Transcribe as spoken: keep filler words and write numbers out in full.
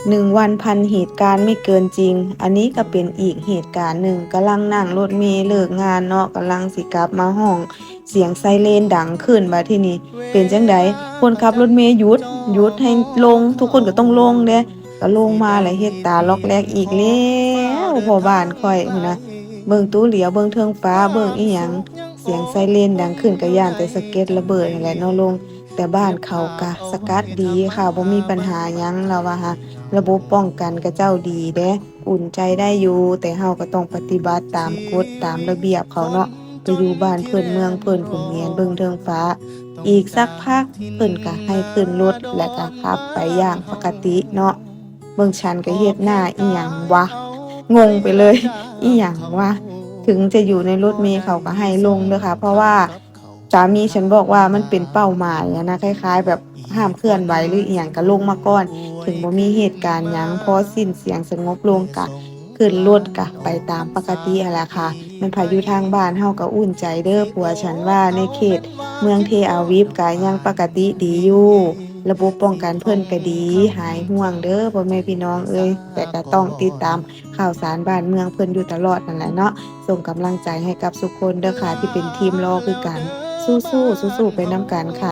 หนึ่งวันพันเหตุการณ์ไม่เกินจริง อันนี้ก็เป็นอีกเหตุการณ์หนึ่ง กำลังนั่งรถเมล์เลิกงานเนาะ กำลังสิกลับมาห้อง เสียงไซเรนดังขึ้น บัดทีนี้เป็นจั่งใด คนขับรถเมล์หยุด หยุดให้ลง ทุกคนก็ต้องลงเด้ ก็ลงมาแล้วเฮ็ดตาล็อกแลกอีกแล้ว พ่อบ้านข่อยพู้นนะ เบิ่งตู้เหลียว เบิ่งเทิงฟ้า เบิ่งอีหยัง เสียงไซเรนดังขึ้นก็ย้านแต่สะเก็ดระเบิดนั่นแหละเนาะลง แต่บ้านเขาก็สกัดดีค่ะ บ่มีปัญหาหยัง ลาวว่าหั้น ระบบป้องกันเขาเจ้าดีเด้ อุ่นใจได้อยู่ แต่เฮาก็ต้องปฏิบัติตามกฎตามระเบียบเขาเนาะ ไปอยู่บ้านเพิ่นเมืองเพิ่นพู้น แหงนเบิ่งเทิงฟ้า อีกสักพักเพิ่นก็ให้ขึ้นรถ แล้วก็ขับไปอย่างปกติเนาะ เบิ่งฉันก็เฮ็ดหน้าอีหยังวะ งงไปเลย อีหยังวะ ถึงจะอยู่ในรถเมล์เขาก็ให้ลงเด้อค่ะ เพราะว่าสามีฉันบอกว่ามันเป็นเป้าหมายอะนะ คล้ายๆ แบบห้ามเคลื่อนไหวหรืออีหยังก็ลงมาก่อน ถึงบ่มีเหตุการณ์หยัง พอสิ้นเสียงสงบลงก็ขึ้นรถก็ไปตามปกติหั้นล่ะค่ะ แม่นไผอยู่ทางบ้านเฮาก็อุ่นใจเด้อ ผัวฉันว่าในเขตเมืองเทอาวิฟก็ยังปกติดีอยู่ ระบบป้องกันเพิ่นก็ดี หายห่วงเด้อพ่อแม่พี่น้องเอ้ย แต่ก็ต้องติดตามข่าวสารบ้านเมืองเพิ่นอยู่ตลอดนั่นแหละเนาะ ส่งกำลังใจให้กับทุกคนเด้อค่ะ ที่เป็นทีมรอคือกัน สู้ๆ สู้ๆ ไปนำกันค่ะ